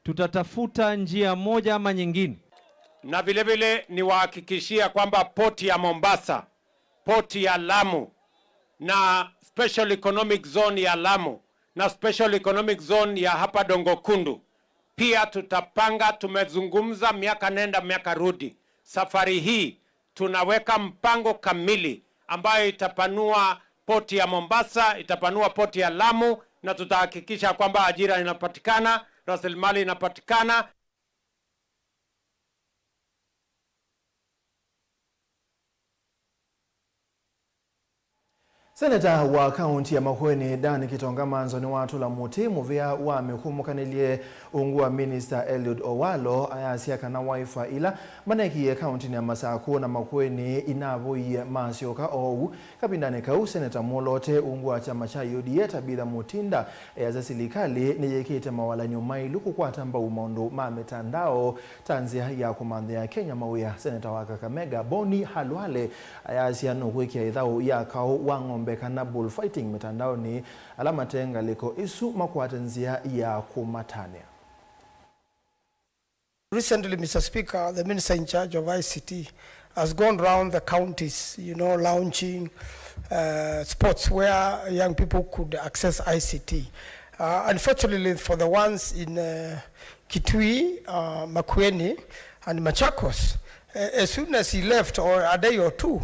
tutatafuta njia moja ama nyingine. Na vile vile niwahakikishia kwamba port ya Mombasa, port ya Lamu na special economic zone ya Lamu na special economic zone ya hapa Dongo Kundu pia tutapanga. Tumezungumza miaka nenda miaka rudi. Safari hii tunaweka mpango kamili ambayo itapanua port ya Mombasa, itapanua port ya Lamu, na tutahakikisha kwamba ajira inapatikana, rasilimali inapatikana. Seneta wa kaunti ya Makueni, Dan Kitonga Manzo, nĩwatũla mũtĩ mũvea wa mĩkũmũkanĩlye ungu wa Minista Eliud Owalo, ayasya kana Wi-Fi ila manekie kauntinĩ ya Masakũ na Makueni inavũie masyoka oou. Kavindanĩ kau, Seneta Mwolote ungu wa kyama kya U D A, Tabitha Mutinda, easya silikalĩ nĩyĩkĩte mawalany'o maĩlu kũkwata mbau maũndũ ma mĩtandao ta nzĩa ya kũmanthĩa Kenya mawĩa. Seneta wa Kakamega, Boni Khalwale, ayasya nũkwĩkĩa ĩthaũ ya kaũ wa ng'ombe kana bullfighting mĩtandaonĩ, ala mate ngalĩko ĩsu makwate nzĩa ya kũmatanĩa. Recently, Mister Speaker, the minister in charge of I C T has gone around the counties, you know, launching uh, spots where young people could access I C T. Uh, unfortunately, for the ones in uh, Kitui, uh, Makueni, and Machakos, uh, as soon as he left, or a day or two,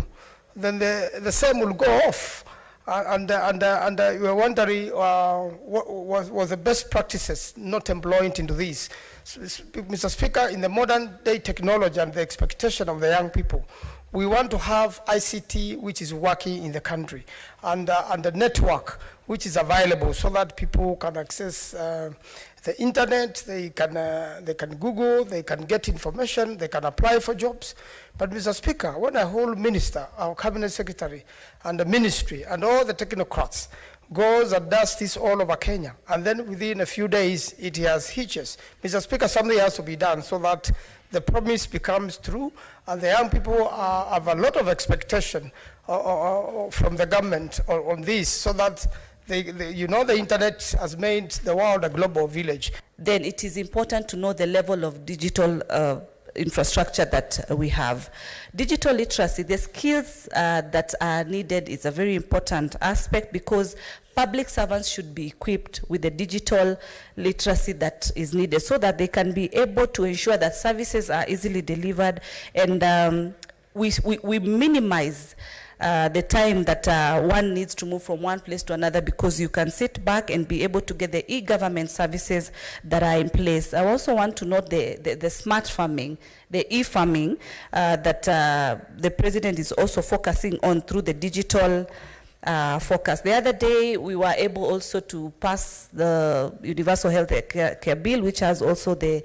then the, the same will go off. Uh, and uh, and uh, and uh, you are wondering uh, what was, was the best practices not employed into this. S- s- Mister Speaker, in the modern day technology and the expectation of the young people, we want to have I C T which is working in the country, and uh, and the network which is available, so that people can access uh, the internet, they can uh, they can Google, they can get information, they can apply for jobs. But Mister Speaker, when a whole minister, our cabinet secretary, and the ministry and all the technocrats goes and does this all over Kenya, and then within a few days it has hitches. Mister Speaker, something has to be done so that the promise becomes true, and the young people uh, have a lot of expectation uh, uh, uh, from the government on, on this, so that they, they, you know, the internet has made the world a global village. Then it is important to know the level of digital uh, infrastructure that we have. Digital literacy, the skills uh, that are needed is a very important aspect, because public servants should be equipped with the digital literacy that is needed so that they can be able to ensure that services are easily delivered and um, we, we, we minimize uh, the time that uh, one needs to move from one place to another, because you can sit back and be able to get the e-government services that are in place. I also want to note the, the, the smart farming, the e-farming uh, that uh, the president is also focusing on through the digital uh, focus. The other day, we were able also to pass the Universal Health Care, Care Bill, which has also the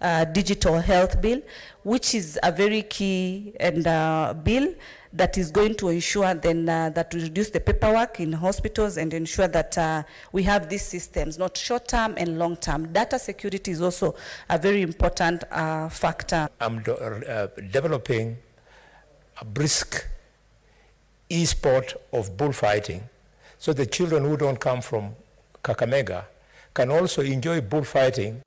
uh, Digital Health Bill, which is a very key and uh, bill that is going to ensure then uh, that we reduce the paperwork in hospitals and ensure that uh, we have these systems, not short term and long term. Data security is also a very important uh, factor. I'm de- uh, developing a brisk e-sport of bullfighting, so the children who don't come from Kakamega can also enjoy bullfighting.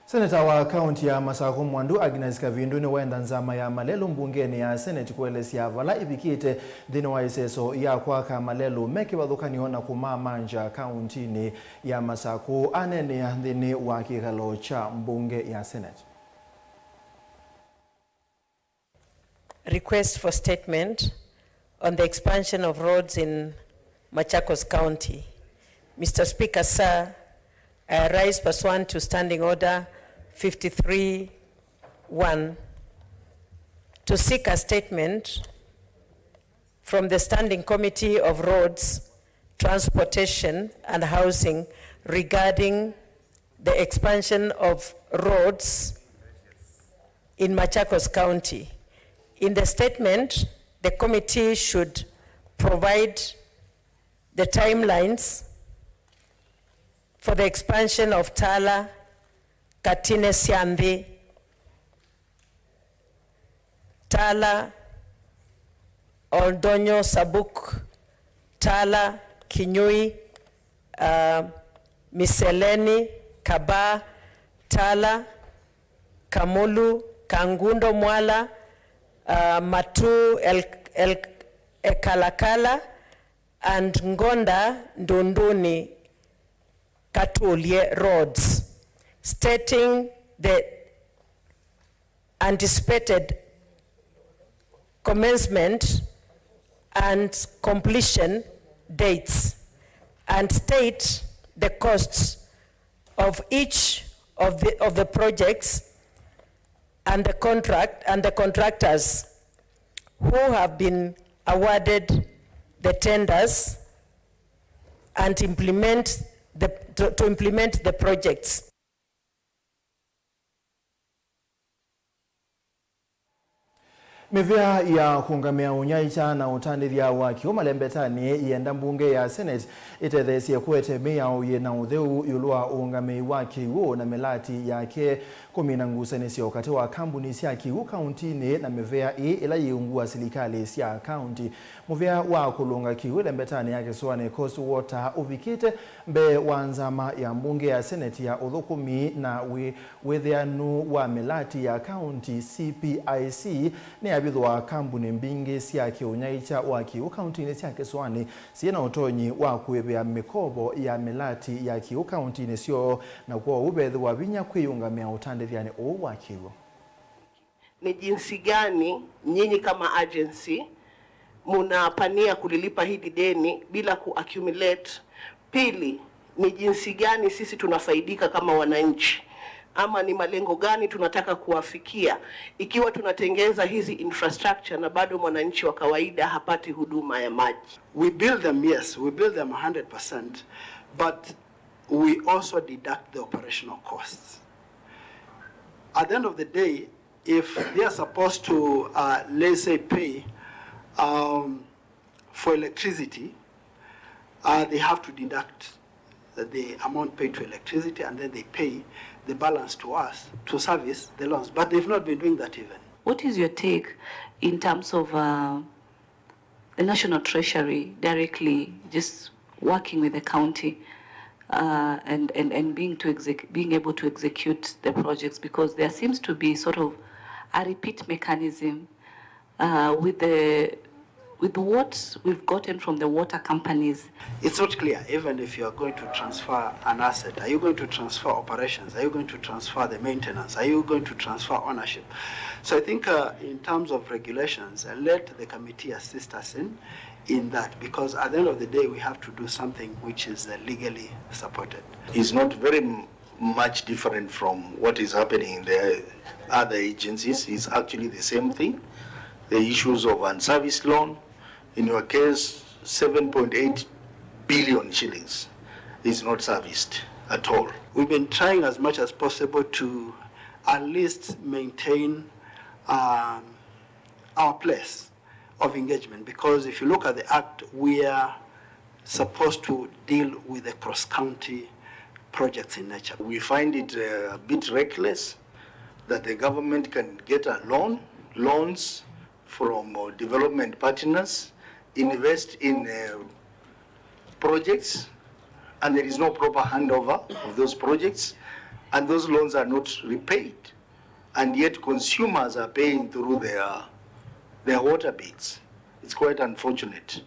Seneta wa kaunti ya Masakũ Mwandu, Agnes Kavindu, nĩwenda nzama ya malelũ mbungenĩ ya Senate kũelesya vala ĩvikĩte nthĩnĩ wa ĩseso ya kwaka malelũ me kĩvathũkany'o na kũmamangya kauntinĩ ya Masakũ. Aneenea nthĩnĩ wa kĩkalo kya mbunge ya Senate. Request for statement on the expansion of roads in Machakos County. Mister Speaker, sir, I arise pursuant to Standing Order fifty-three one to seek a statement from the Standing Committee of Roads, Transportation and Housing regarding the expansion of roads in Machakos County. In the statement, the committee should provide the timelines for the expansion of Tala, Katine Sya Nthĩ, Tala, Oldonyo Sabuk, Tala, Kinyui, uh, Miseleni, Kaba, Tala, Kamulu, Kangundo Mwala, uh, Matu, El, El, Ekalakala, and Ngonda Ndunduni Katulye roads, stating the anticipated commencement and completion dates, and state the costs of each of the, of the projects and the contract, and the contractors who have been awarded the tenders and implement the, to, to implement the projects. Mĩvĩa ya kũũngamĩa ũnyaĩĩkya na ũtandĩthya wa kĩw'ũ malembetanĩ yĩenda mbunge ya Senate ĩtetheesye kũete mĩao yĩ na ũtheu ĩũlũ wa ũũngamĩi wa kĩw'ũ na mĩlati yake Kũmina ngusanĩsyo katĩ wa kambuni sya kĩw'ũ kauntinĩ na mĩvea ĩĩ ĩla yĩ ungu wa silikalĩ sya kaunti. Mũvea wa kũlũnga kĩw'ũ ĩlembetanĩ ya kĩsũanĩ Coast Water ũvikĩte mbee wa nzama ya mbunge ya seneti ya ũthũkũmi na wĩ wĩthĩanu wa mĩlati ya kaunti, C P I C, nĩyavithũa kambuni mbingĩ sya kĩũnyaĩĩkya wa kĩw'ũ kauntinĩ sya kĩsũanĩ syĩ na ũtonyi wa kũĩvĩa mĩkovo ya mĩlati ya kĩw'ũ kauntinĩ syoo, na kwoou vethĩwa vinya kwĩyũngamĩa ũtandĩthyanĩ ũũ wa kĩw'ũ. Ni jinsi gani nyinyi kama agency munapania kulilipa hili deni bila ku accumulate? Pili, ni jinsi gani sisi tunafaidika kama wananchi, ama ni malengo gani tunataka kuwafikia ikiwa tunatengeza hizi infrastructure na bado mwananchi wa kawaida hapati huduma ya maji? We build them, yes, we build them a hundred percent, but we also deduct the operational costs. At the end of the day, if they are supposed to, uh, let's say, pay, um, for electricity, uh, they have to deduct the amount paid to electricity, and then they pay the balance to us to service the loans. But they've not been doing that even. What is your take in terms of, uh, the National Treasury directly just working with the county, uh, and, and, and being to exec-, being able to execute the projects, because there seems to be sort of a repeat mechanism, uh, with the, with what we've gotten from the water companies. It's not clear even if you are going to transfer an asset. Are you going to transfer operations? Are you going to transfer the maintenance? Are you going to transfer ownership? So I think, uh, in terms of regulations, uh, let the committee assist us in, in that, because at the end of the day, we have to do something which is, uh, legally supported. Is not very m-, much different from what is happening in the other agencies. It's actually the same thing. The issues of unserviced loan, in your case, seven point eight billion shillings is not serviced at all. We've been trying as much as possible to at least maintain, um, our place of engagement, because if you look at the act, we are supposed to deal with the cross-county projects in nature. We find it, uh, a bit reckless that the government can get a loan, loans from, uh, development partners, invest in, uh, projects, and there is no proper handover of those projects, and those loans are not repaid, and yet consumers are paying through their, their water bills. It's quite unfortunate.